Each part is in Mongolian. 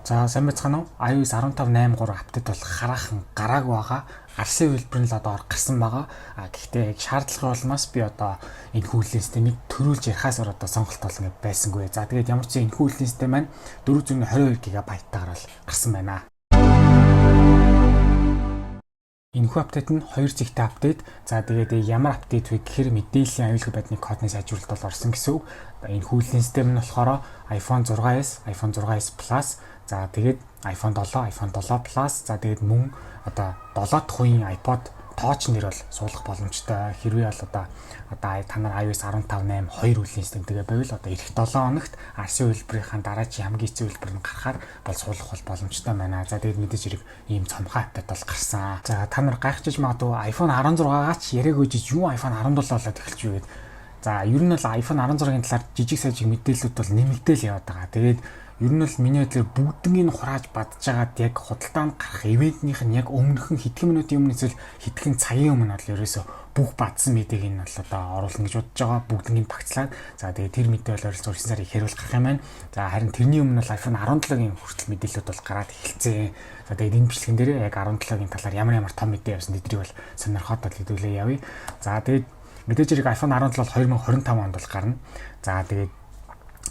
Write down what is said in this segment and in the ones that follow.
За, сайн байцгаана уу? iOS 15.8.3 update бол хараахан гараагүй байгаа. RC хувилбар нь л одоо гарсан байгаа. А гэхдээ яг шаардлагын улмаас би одоо энэ үйлдлийн системийг төрүүлж ярихаас өөр одоо сонголт бол ингэ байсангүй. За, тэгээд ямар ч энэ үйлдлийн систем маань 422 ГБ-тайгаар бол гарсан байна. Энэхүү update нь хоёр зэгтэй update. За, тэгээд ямар update вэ гэхээр мэдээллийн аюулгүй байдлын кодны сайжруулалт бол орсон гэсэн үг. Энэ үйлдлийн систем нь болохоор iPhone 6s, iPhone 6s Plus, за тэгээд iPhone 7, iPhone 7 Plus, за тэгээд мөн одоо 7 дахь үеийн iPod Touch нэр бол суулгах боломжтой. Хэрвээ бол одоо та нар iOS 15.8 2 үйлдлийн системтэйгээ байвал одоо ирэх 7 хоногт RC хувилбарынхаа дараагийн хамгийн эцсийн хувилбар нь гарахаар бол суулгах бол боломжтой байна. За, тэгээд мэдээж хэрэг ийм цомхой update бол гарсан. За, та нар гайхчихж магадгүй, iPhone 16-гаа ч яриаггүй жиж юу iPhone 17 болоод эхэлж юу гээд. За, ер нь бол iPhone 16-гийн талаар жижиг сажиг мэдээллүүд бол нэмэгдээл яваад байгаа. Тэгээд ер нь бол миний бодлоор бүгднийг хурааж бадж байгаад яг худалдаанд гарах event нийх нь яг өмнөхөн хэдхэн минутын өмнө эсвэл хэдхэн цагийн өмнө бол ерөөсө бүх бадсан мэдээг нь бол одоо оруулна гэж бодож байгаа. Бүгднийг багцлаад, за, тэгээд тэр мэдээ бол ойролцоогоор 9 сарын ихээр бол гарах юм байна. За, харин тэрний өмнө бол iPhone 17-гийн хүртэл мэдээлэлүүд бол гараад эхэлсэн. За, тэгээд энэ бичлэгэн дээр яг 17-гийн талаар ямар ямар том мэдээ явсан, тэднийг бол сонирхоод бол хэдүүлээ явъя. За, тэгээд мэдээж хэрэг iPhone 17 бол 2025 онд бол гарна. За, тэгээд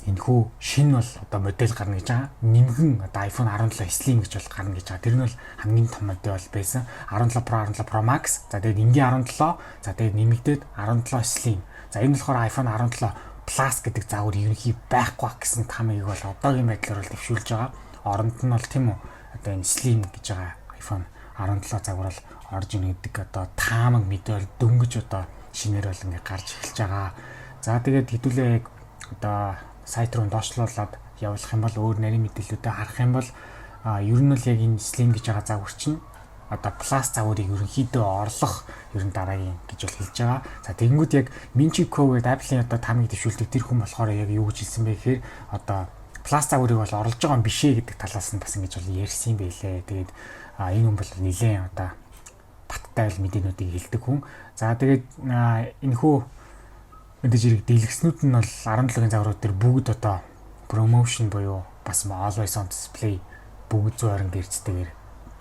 энэхүү шинэ бол одоо модель гарна гэж байгаа. Нэмгэн одоо iPhone 17 Slim гэж бол гарна гэж байгаа. Тэр нь бол хамгийн том модель бол байсан. 17 Pro, 17 Pro Max. За, тэгээд энгийн 17, за, тэгээд нэмэгдээд 17 Slim. За, энэ болохоор iPhone 17 Plus гэдэг загвар ерөнхий байхгүй гэсэн таамагийг бол одоогийн байдлаар бол дэвшүүлж байгаа. Оронд нь бол, тийм үү, одоо энэ Slim гэж байгаа iPhone 17 загвар бол орж ийн гэдэг одоо таамаг мэдээ бол дөнгөж одоо шинээр бол ингээ гарч эхэлж байгаа. За, тэгээд хэдүүлээ яг одоо сайт руу доошлуулад явуулах юм бол, өөр нарийн мэдээллүүдээ харах юм бол ер нь бол яг энэ Slim гэж байгаа загвар чинь одоо Plus загварыг ерөнхийдөө орлох ер нь дараагийн гэж бол хэлж байгаа. За, тэгэнгүүт яг Ming-Chi Kuo гэдэг Apple-ийн одоо таамаг дэвшүүлдэг тэр хүн болохоор яг юу гэж хэлсэн бэ гэхээр одоо Plus загварыг бол орлож байгаа юм бишээ гэдэг талаас нь бас ингэж бол ярьсан юм байлээ. Тэгээд энэ хүн бол нэлээд одоо баттай л мэдээнүүдийг хэлдэг хүн. За, тэгээд энэ хүү мэдээж хэрэг дэлгэснүүд нь бол 17-гийн загварууд дээр бүгд одоо ProMotion буюу бас always on display бүгд 120 Гц-тэйгээр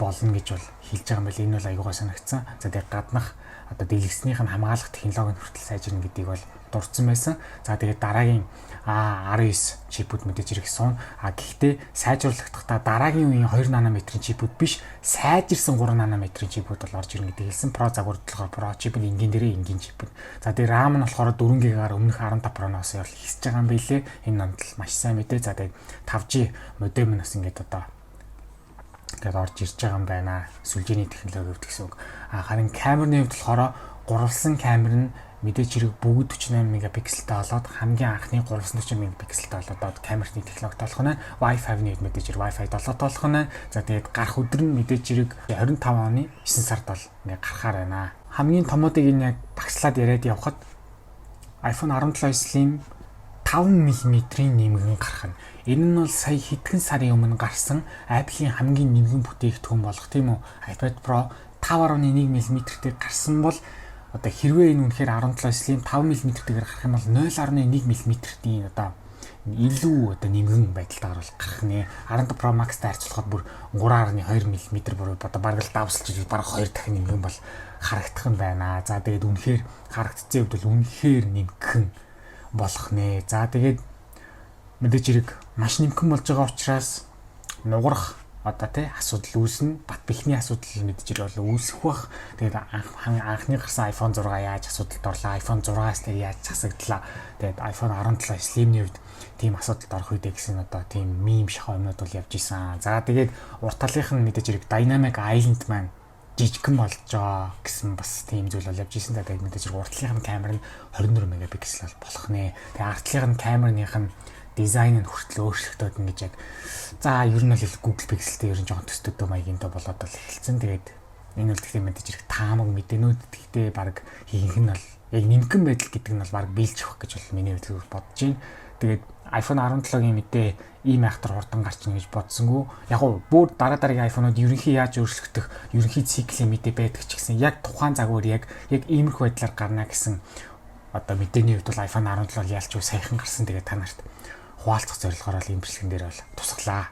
болно гэж бол хэлж байгаа юм байна. Энэ бол аягүй гой санагдсан. За, тэгээд гаднах одоо дэлгэснийх нь хамгаалах технологи нь хүртэл сайжирна гэдгийг бол дурдсан байсан. За, тэгээд дараагийн A19 чипүүд мэдээж хэрэг суун. А гэхдээ сайжруулахдаа дараагийн үеийн 2 нанометрын чипүүд биш, сайжирсан 3 нанометрын чипүүд бол орж ирнэ гэдгийг хэлсэн. Pro загвар болохоор Pro чип нь, энгийн дээрээ энгийн чипүүд. За, тэгээд RAM нь болохоор 4 ГБ-аар өмнөх 15 Pro-ноос бол ихсэж байгаа юм билээ. Энэ номдол маш сайн мэдээ. За, тэгээд 5G модем нь бас ингээд одоо ингээд орж ирж байгаа юм байна. Сүлжээний технологи хувьд гэсэн үг. А харин камерны хувьд болохоор гурвалсан камер нь мэдээж хэрэг бүгд 48 мегапикселтэй болоод, хамгийн анхны 340 мегапикселтэй болоод камерны технологи болох нь, Wi-Fi-ны хувьд мэдээж хэрэг Wi-Fi 7 болох нь. За, тэгээд гарах өдөр нь мэдээж хэрэг 25 оны 9 сард бол ингээ гарахаар байна. Хамгийн томоодыг энэ яг багслаад яриад явхад iPhone 17 Slim 5 мм-ийн нэмгэн гарах нь. Энэ нь бол сая хэдхэн сарын өмнө гарсан Apple-ийн хамгийн нэмгэн бүтээгдэхүүн болох, тийм үү, iPad Pro 5.1 мм-тэй гарсан бол одоо хэрвээ энэ үнэхээр 17 Slim 5 мм-тэйгээр гарах юм бол 0.1 мм-ийн одоо илүү одоо нэмгэн байдалтайгаар бол гарах нэ. 15 Pro Max-тай харьцуулахад бүр 3.2 мм буюу одоо бараг л давсалж бараг 2 дахин нэмгэн бол харагдах юм байна. За, тэгээд үнэхээр харагдцсан хувьд бол үнэхээр нэмгэн болох нэ. За, тэгээд мэдээж хэрэг маш нэмгэн болж байгаа учраас нугарах одоо тий асуудал үүснэ. Бат бэхний асуудал мэдээж хэрэг бол үүсэх бах. Тэгээд анхны гарсан iPhone 6 яаж асуудалд орлоо, iPhone 6-аас дээр яаж засагдлаа. Тэгээд iPhone 17 Slim-ний хувьд тийм асуудалд орох үедээ гэсэн одоо тийм meme шахаа юмнууд бол явж исэн. За, тэгээд урт талынх нь мэдээж хэрэг Dynamic Island маань жижигхэн болж байгаа гэсэн бас тийм зүйл бол явж исэн. Тэгээд мэдээж хэрэг урд талынх нь камер нь 24 мегапиксел болох нэ. Тэгээд ард талынх нь камерных нь дизайн нь хүртэл өөрчлөгдөд ингэж яг, за, ер нь бол Google Pixel-тэй ер нь жоохон төстөдөө маягийн доо болоод бол эхэлсэн. Тэгээд энэ бол тэгтээ мэдээж хэрэг таамаг мэдээнүүд, тэгтээ баг хийх нь бол яг нэмгэн байдал гэдэг нь бол баг биелж өгөх гэж бол миний хувьд бодож байна. Тэгээд iPhone 17-гийн мэдээ ийм айхтар хурдан гарч ийн гэж бодсонгүй. Яг уу бүр дараа дараагийн iPhone-ууд ерөнхий яаж өөрчлөгдөх, ерөнхий циклийн мэдээ байдаг ч гэсэн яг тухайн загвар яг иймэрхүү байдлаар гарна гэсэн одоо мэдээний хувьд бол iPhone 17 бол ялч саяхан гарсан. Тэгээд та нарт хуваалцах зорилгоор бол ийм бичлэгэн дээр бол тусгалаа.